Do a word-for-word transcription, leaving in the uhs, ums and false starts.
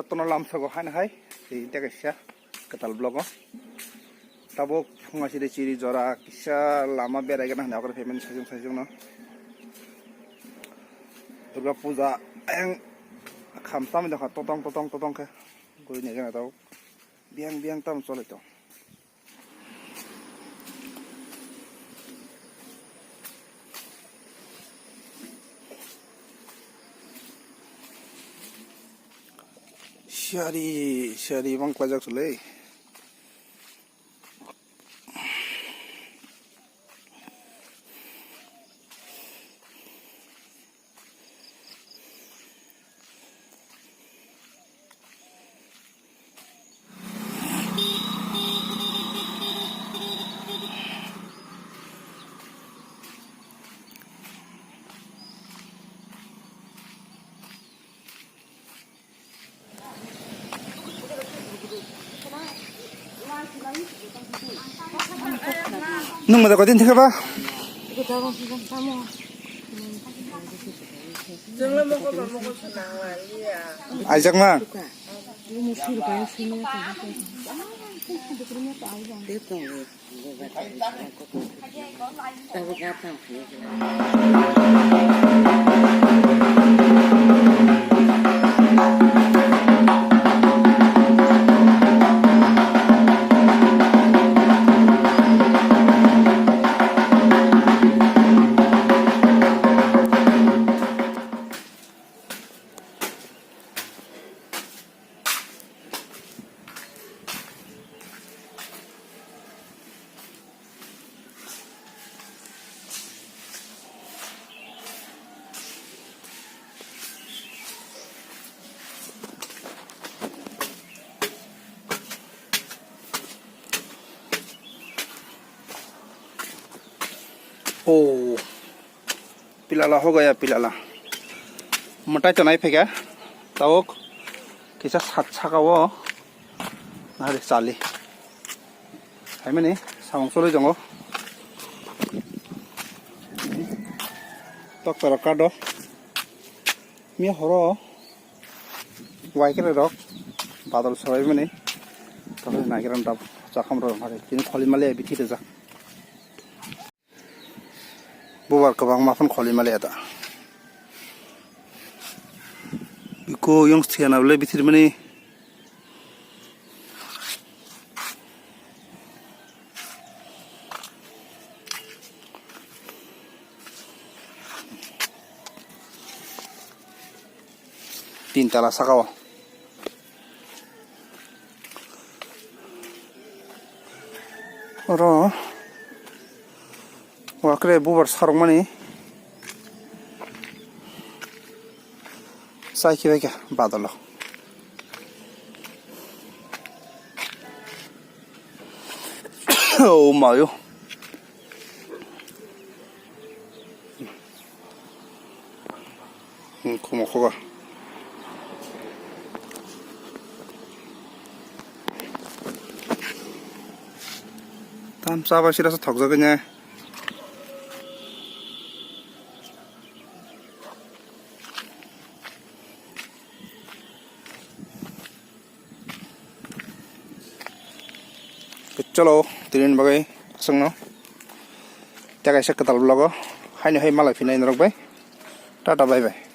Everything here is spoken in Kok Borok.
Tono lamsogo haino hai, tei tei kaisa kwtal vlog o. Tabuk phunga siri chiri jora kisa lama berai gana hwnwi okre phaimani sajung sajung no. Durga puja ayang kham tamo dokha totong totong totong khe guri ni gana tabuk biang biang tamo cholai tong. Siyari, siyari bang kwlajak sile. Nwng mada kodin thangkha ba? Aijak ma? Oh. Pilala ho gaya pilala. Mwtai tonai phaikha. Tabuk kisa sat saka o. Nari chali. Haimani samung choli tongo. Tok torok kado. Mi horo. Waikere rok. Badal sabai mani. Tabuk naikiran dab. Chakam rok hari. Tini kholi mali bithi rejak. Bubar kwbangma phano kholi maliya ta. Biko yang siyana bole bithir mani. Tin tala saka o. Oro wakre bubar sarok mani chai kibai kha badalo. O mayo. Hmm, khuma khoga. Tam chaba sira sa thokjagwi ne. Chalo, tinin bagwi aswkno tei kaisa kwtal vlog o haino hai malai phinai norok bai. Tata, bye bye.